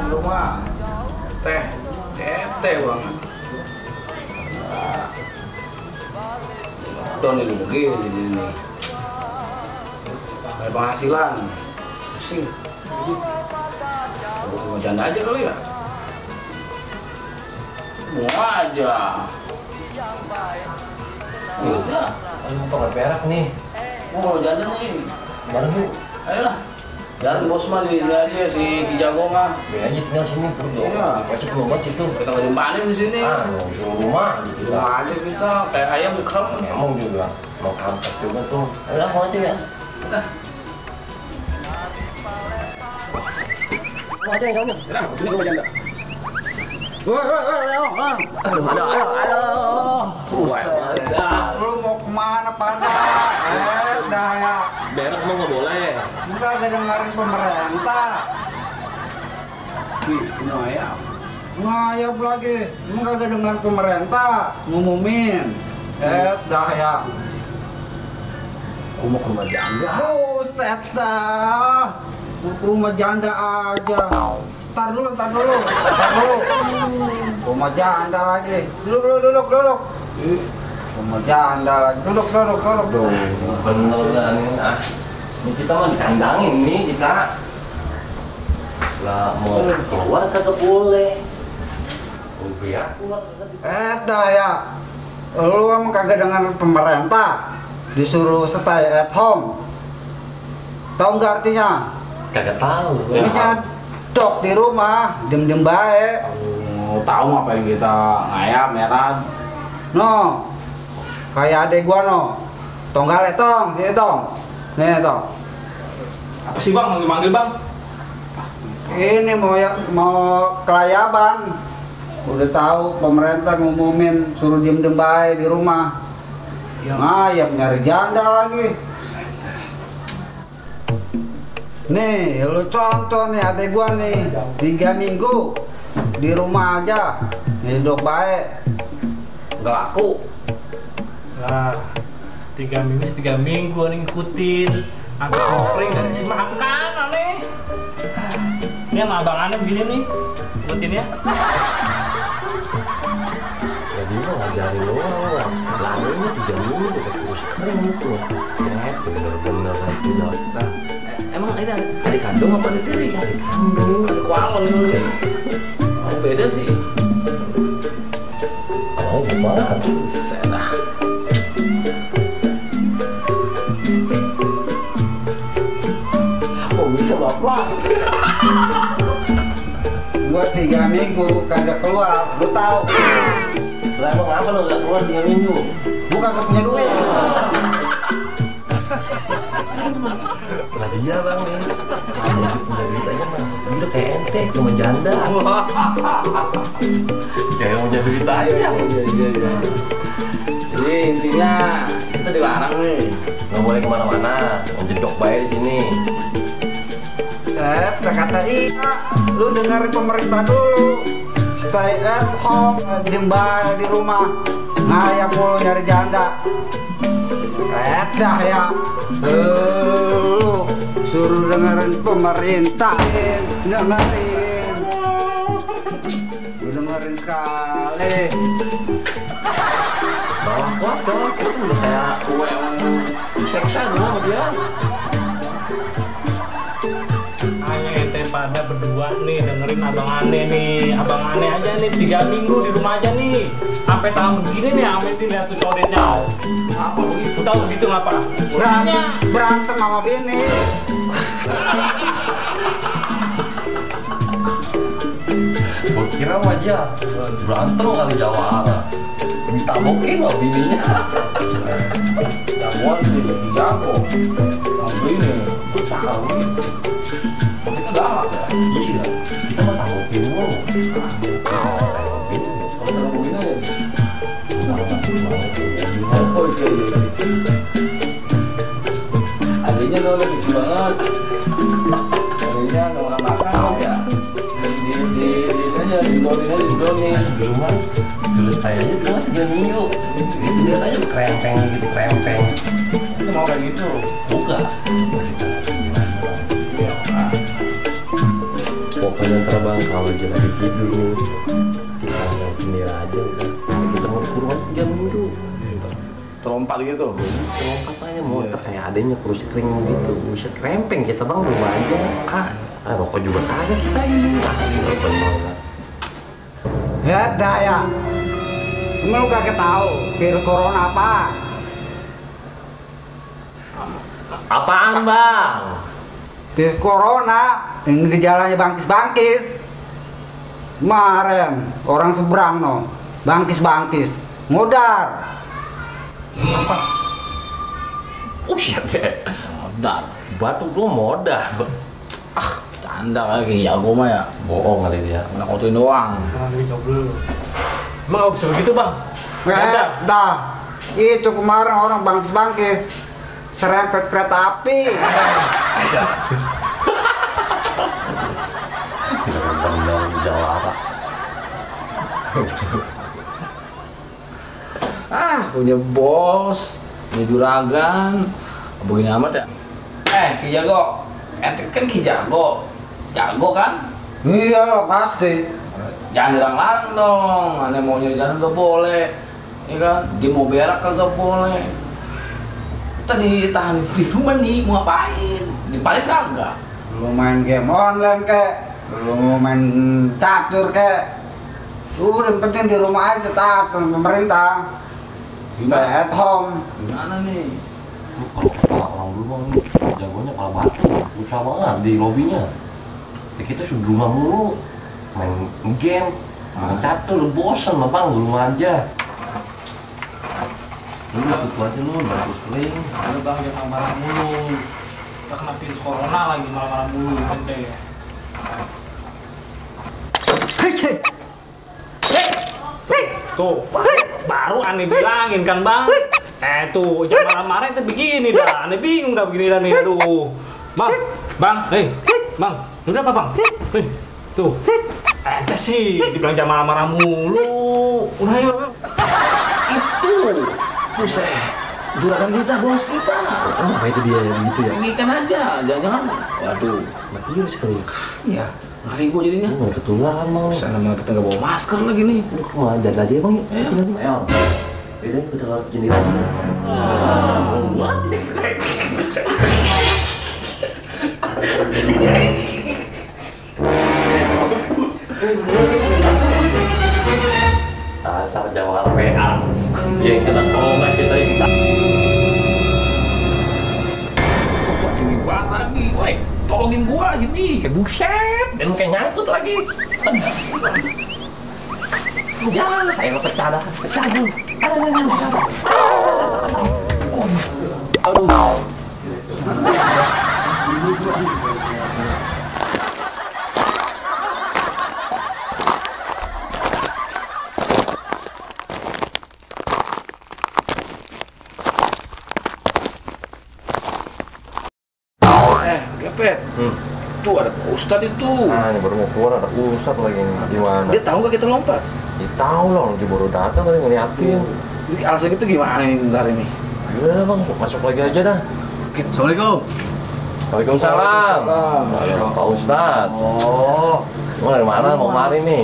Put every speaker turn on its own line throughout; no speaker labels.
di rumah. Teh banget. Don ini begini jadi ini. Ada penghasilan. Pusing. Mau janda aja kali ya? Mau aja. Udah.
Mau pakai perak nih.
Mau janda nih.
Bareng Bu.
Ayolah. Jangan bos mah ini aja si Kijago mah.
Biar aja tinggal sini pergi.
Iya.
Masuk rumah situ.
Kita nggak dimpanin di sini.
Nggak usah rumah gitu.
Rumah aja kita kayak ayam dikerem.
Emang juga mau kampret juga tuh. Ayolah mau aja ya.
Udah.
Mau aja yang kamu.
Udah, betulnya rumah janda. Woi, aduh.
Lu mau kemana pada? Dah ya.
Berak emang nggak boleh.
Enggak ada dengerin pemerintah.
Ini ayam.
Ngayap lagi. Enggak ada dengar pemerintah ngumumin. Dah ya.
Aku mau ke rumah janda.
Buset dah. Mau ke rumah janda aja. Ntar dulu. Rumah janda lagi. Duduk. Rumah janda lagi. Duduk.
Beneran ah. Ini kita mah dikandangin nih kita. Lah mau keluar kagak boleh. Biar keluar kagak.
Dah ya. Lu emang kagak dengar pemerintah disuruh stay at home. Tahu nggak artinya?
Kagak tahu.
Ini dok di rumah, diem baik.
Tahu ngapain kita ngayam merah.
No, kayak adek gua no. Tonggale tong, sini tong. Nih tong.
Apa sih bang? Manggil bang?
Ini mau kelayaban. Udah tahu pemerintah ngumumin suruh diem baik di rumah. Ngayap nyari janda lagi. Nih, lu contoh nih adek gua nih 3 minggu di rumah aja, hidup baik, nggak laku.
Lah, 3 minggu nih ngikutin, sampai sering dan kasih makan aneh. Ini sama abang aneh begini nih, ikutin ya.
Jadi mah ngajarin doang. Lalunya 3 minggu udah kurus kering itu. Bener-bener itu dah.
Emang ini adik kandung apa adik tiri? Adik kandung. Adik kualon kali. Oh beda sih.
Oh gimana?
Buset dah. Kok bisa bapak?
Gua 3 minggu kagak keluar, lu tahu?
Lah emang apa lo gak keluar 3 minggu?
Gua kagak punya duit.
Lah dia bang nih. Punya duit aja mah. Udah kayak ente ke rumah janda. Kayak punya duit aja.
Iya. Jadi intinya kita dilarang nih.
Nggak boleh kemana-mana. Ngejedok baik di sini.
Kata iya, lu dengerin pemerintah dulu. Stay at home, diem baik di rumah. Ngayap mulu nyari janda. Dah ya. Lu suruh dengerin pemerintah. Dengerin. Lu dengerin sekali.
Kuat dong. Itu udah kayak kue yang diseksa dulu sama dia.
Hanya ente pada berdua nih dengerin abang aneh nih. Abang aneh aja nih 3 minggu di rumah aja nih. Sampai tahun begini nih, sampai ini lihat tuh coretnya. Apa begitu? Tahu begitu ngapa?
Berantem sama bini.
Gua kira mah dia berantem kali Jawa. Ditabokin loh bininya.
Jagoan sih lagi jago. Mau ini tahu gitu. Kita galak ya.
Iya, kita mah tabokin mulu.
Oh iya. Adanya lo lebih banget. Adanya nggak makan ya. Di aja didonin.
Di rumah selesai aja cuma 3 minggu. Itu lihat aja tuh krempeng gitu, krempeng.
Itu mau kayak gitu.
Buka. Pokoknya ntar bang kalau dia lagi tidur nih, kita ngeliat jendela aja udah. Kita mau kurungan 3 minggu.
Terlompat gitu.
Lompat aja motor kayak adanya kurus kering gitu. Bisa krempeng kita bang rumah aja kan. Rokok juga kagak kita ini. Bener.
Ya dah ya. Cuma lu kagak tahu virus corona apa?
Apaan bang?
Virus corona yang gejalanya bangkis-bangkis. Kemarin orang seberang no, bangkis-bangkis, modar.
Apa? Oh shit deh.
Modal.
Batuk lu modal.
Standar lagi jago mah ya.
Bohong kali dia.
Mana kotoin doang.
Emang nggak bisa begitu bang?
Dah. Itu kemarin orang bangkis-bangkis serempet kereta api.
Bener Jawa.
Punya bos, punya juragan, begini amat ya. Ki Jago, ente kan Ki Jago, jago kan?
Iya lah pasti.
Jangan dilarang-larang dong, aneh mau nyari jalan gak boleh, ya kan? Dia mau berak kagak boleh. Kita ditahan di rumah nih, mau ngapain? Dipaling kagak?
Lu main game online kek, lu main catur kek. Udah yang penting di rumah aja taat sama pemerintah. Stay at home.
Gimana nih?
Ini kalau kepala orang dulu bang, jagonya kepala batu, susah banget di lobbynya. Ya kita sudah di rumah mulu, main game, main catur, bosan lah bang, di rumah aja. Lu tutup aja lu, bagus kering.
Aduh bang, jangan marah mulu. Kita kena virus corona lagi, marah-marah mulu ente. Tuh, baru aneh bilangin kan bang. Tuh, jangan marah-marah itu begini dah. Aneh bingung dah begini dah nih, aduh. Bang, bang, udah apa bang? Tuh, ente sih dibilang jangan marah-marah mulu. Udah yuk.
Itu, buset, juragan kita, bos kita.
Apa itu dia yang gitu ya?
Tinggikan aja, jangan-jangan. Waduh,
Mati virus kali.
ya, ngeri gua jadinya.
Nggak ketularan mau.
Sana malah kita nggak bawa masker lagi nih.
Lu kemana jaga aja bang?
Ayo.
Yaudah kita keluar jendela. Dasar Jawa PA. Yang kena corona kita yang tak.
Kok tinggi banget lagi, woi. Tolongin gua ini. Buset,
Dan kayak nyangkut lagi.
ya, ayo pecah dah, pecah dulu. Aduh. Gepet. Tuh ada Pak Ustadz itu.
Nah, ini baru mau keluar ada ustad lagi nih. Gimana?
Dia tahu nggak kita lompat?
Ya tahu lah, dia baru datang tadi ngeliatin.
Jadi alasan itu gimana nih ntar ini?
Gimana bang, masuk lagi aja dah.
Assalamualaikum.
Waalaikumsalam. Pak Ustad.
Oh,
Lu dari mana? Mau kemari nih?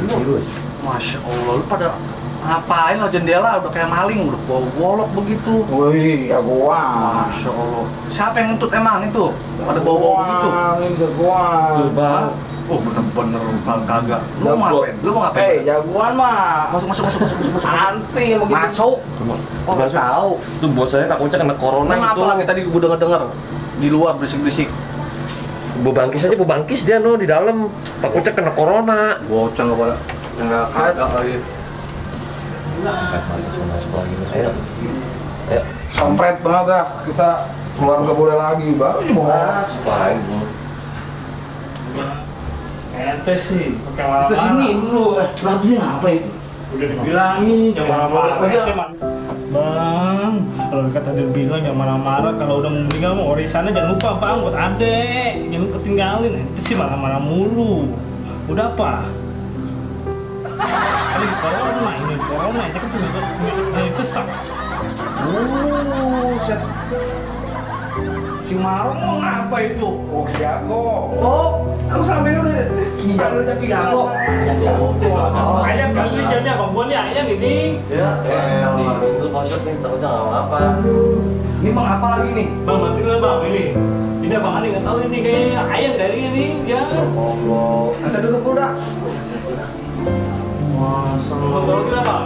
Virus.
Masya Allah, lu pada ngapain lo jendela udah kayak maling, udah bawa golok begitu.
wih, ya gua.
Masya Allah, siapa yang nuntut emang itu? Pada bawa-bawa begitu.
Tuh bang.
Oh bener-bener lu kagak. Lu mau ngapain? Lu mau ngapain?
Jagoan mah.
Masuk.
Anti mau gitu.
Masuk. Oh nggak tahu.
Tuh bos saya takutnya kena corona
Emang
itu.
apa lagi tadi gue denger di luar berisik-berisik.
Bubangkis aja bubangkis dia no di dalam. Takutnya kena corona.
Bocah nggak pada nggak kagak lagi.
Masuk lagi. Ayo. Ayo.
Sampret banget dah. Kita keluar nggak boleh lagi. Baru aja mau
Masuk lagi.
Ente sih, pakai
kita
marah-marah.
sini dulu. Lagunya apa itu?
Udah dibilangin jangan marah-marah.
Udah.
Ente mah. Bang, kalau kata dia bilang jangan marah-marah, kalau udah mau meninggal mau orisannya jangan lupa bang buat adek, jangan lupa tinggalin. Ente sih marah-marah mulu. Udah apa? Ini corona, ente kan punya sesak.
Set. Cimarung mau ngapa itu?
Oh, jago.
Oh, aku selama ini udah panggil tapi jago.
Ayam kali ini siapa abang gua nih ayam ini.
Ya, elah.
Itu maksud nih, takutnya nggak apa.
Ini bang apa lagi nih?
Bang bantuin lah bang ini. Ini abang Ani nggak tahu ini kayak ayam kali ini dia.
Allah. Kita duduk dulu dah.
Kontrol kita bang.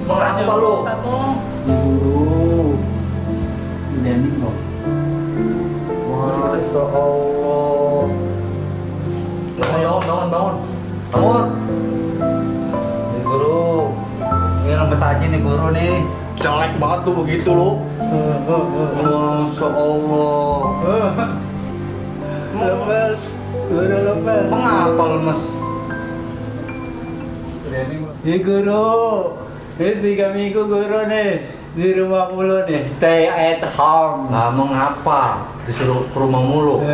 Mengapa lu?
Satu.
Guru. Dending loh. Masya Allah. Bangun. Bangun. Nih guru. Ini lemes aja nih guru nih. Jelek banget tuh begitu lu. Masya Allah. Lemes. Guru lemes. Mengapa lemes?
Iya guru, ini 3 minggu guru nih di rumah mulu nih, stay at home.
Nah, mengapa disuruh ke rumah mulu?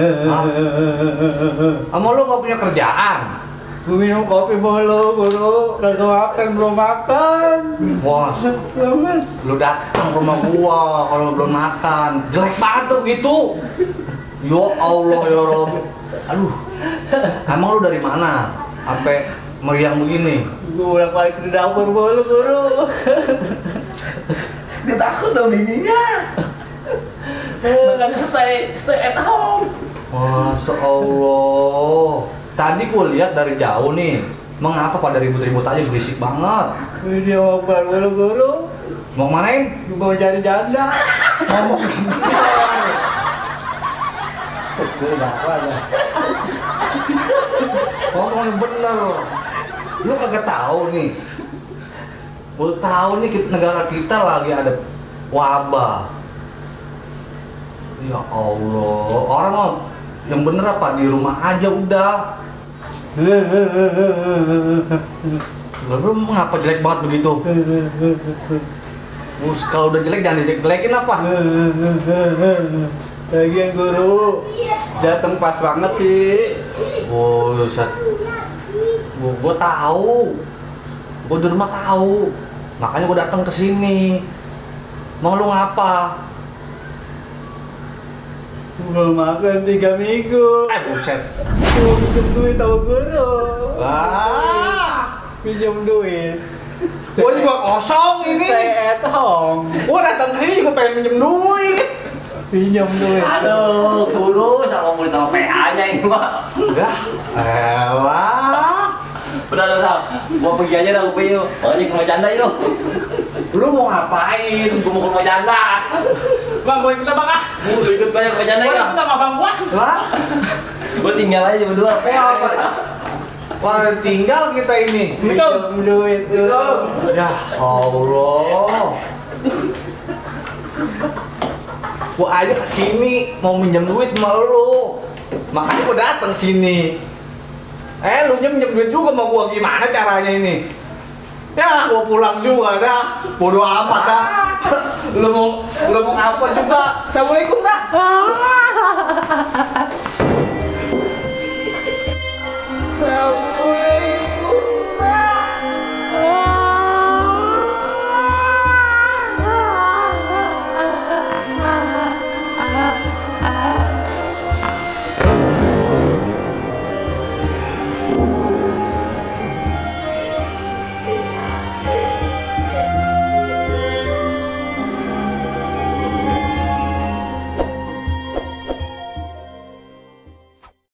Sama lu gak punya kerjaan?
Gue minum kopi mulu guru, kagak makan, belum makan.
Wah,
Lemes.
lu datang ke rumah gua kalau belum makan. Jelek banget tuh gitu. Ya Allah ya Rob. Aduh. Emang lu dari mana? Sampai meriang begini?
Gue bolak balik ke dapur mulu guru.
Dia takut dong bininya. Makanya stay at home.
Masya Allah. Tadi gua lihat dari jauh nih. Mengapa pada ribut-ribut aja berisik banget?
Dia mau keluar mulu guru,
Mau kemanain?
gue mau cari janda.
Ngomong ngomong yang bener loh. Lu kagak tahu nih. Lu tahu nih negara kita lagi ada wabah. Ya Allah, orang mau yang bener apa di rumah aja udah. Lu ngapa jelek banget begitu? Mus, kalau udah jelek jangan dijelekin apa?
Lagian guru, datang pas banget sih.
Oh, gua tahu. Gua di rumah tahu. Makanya gua datang ke sini. Mau lu ngapa?
Belum makan 3 minggu.
Buset.
Gue pinjam duit sama guru.
Wah.
Pinjam duit.
Gua juga kosong ini.
Stay at home.
Gua datang ke sini juga pengen pinjem duit.
Pinjam duit.
Aduh, guru sama murid sama PA-nya ini mah.
Udah. Elah.
Udah. Gua pergi aja dah, gua pergi yuk. Makanya ke rumah janda yuk.
Lu mau ngapain?
Gua mau ke rumah janda.
Bang gue ikut bang ah.
Gua ikut banyak ke rumah janda
Gue
ya.
ikut sama bang gua.
Lah,
Gua tinggal aja berdua.
Wah, tinggal kita ini.
Pinjam duit guru.
Ya Allah. Gua aja kesini mau minjem duit sama lu. Makanya gua datang sini. Lu minjem duit juga sama gua, gimana caranya ini? Ya, gua pulang juga dah. Bodoh amat dah. Lu mau apa juga? Assalamualaikum dah.